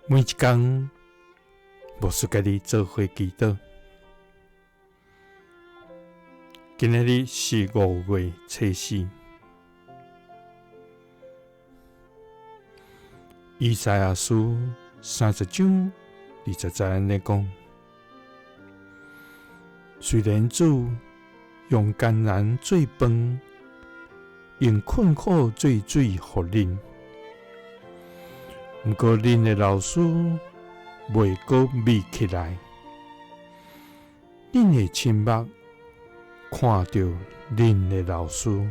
每一工，牧師佮你做伙祈禱。今仔日是5月初4，以賽亞書30章20節按呢講：雖然主用艱難做飯，用困苦做水予恁，毋過恁的老師袂閣眯起來，恁的親目看著恁的老師。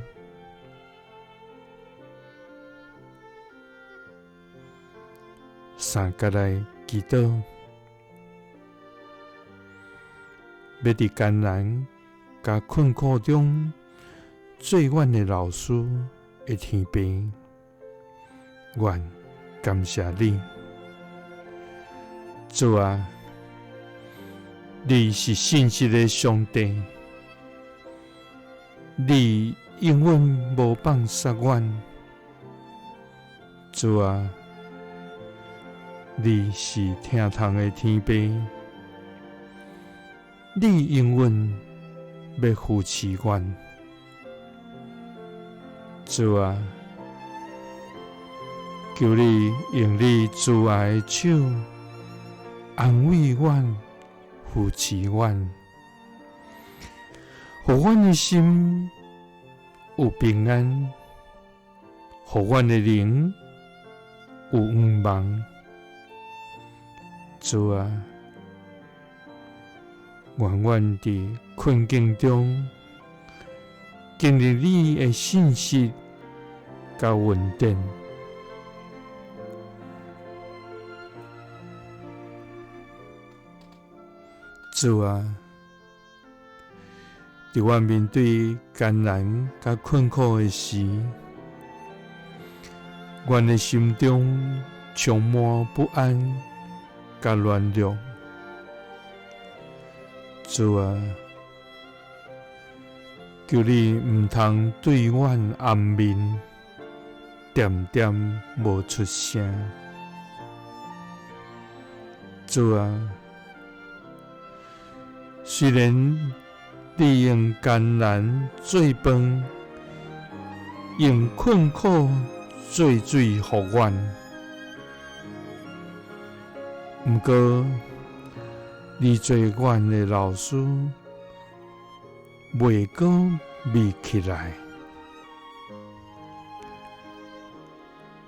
三角來祈禱，欲佇艱難佮困苦中做阮的老師的天父，阮感謝你，主啊，你是信實的上帝，你永遠無放捨阮，主啊，你是疼痛的天父，你永遠欲扶持阮，主啊，求你用你慈愛的手安慰阮、扶持阮，予阮的心有平安，予阮的靈有向望。主啊，願阮佇困境中經歷你的信實佮恩典。主啊，佇阮面對艱難佮困苦的時，阮的心中充滿不安佮軟弱。主啊，求你毋通對阮掩面，恬恬無出聲。主啊，雖然你用艱難做飯，用困苦做水予阮，毋過你做阮的老師，袂閣眯起來。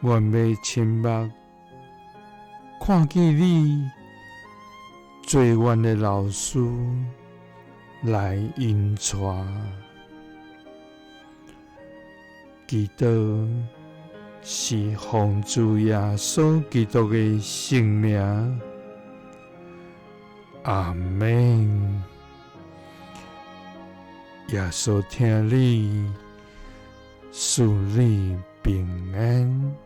阮欲親目看見你做阮的老師來引帶，祈禱是奉主耶穌基督的聖名，阿們。耶穌疼你，賜你平安。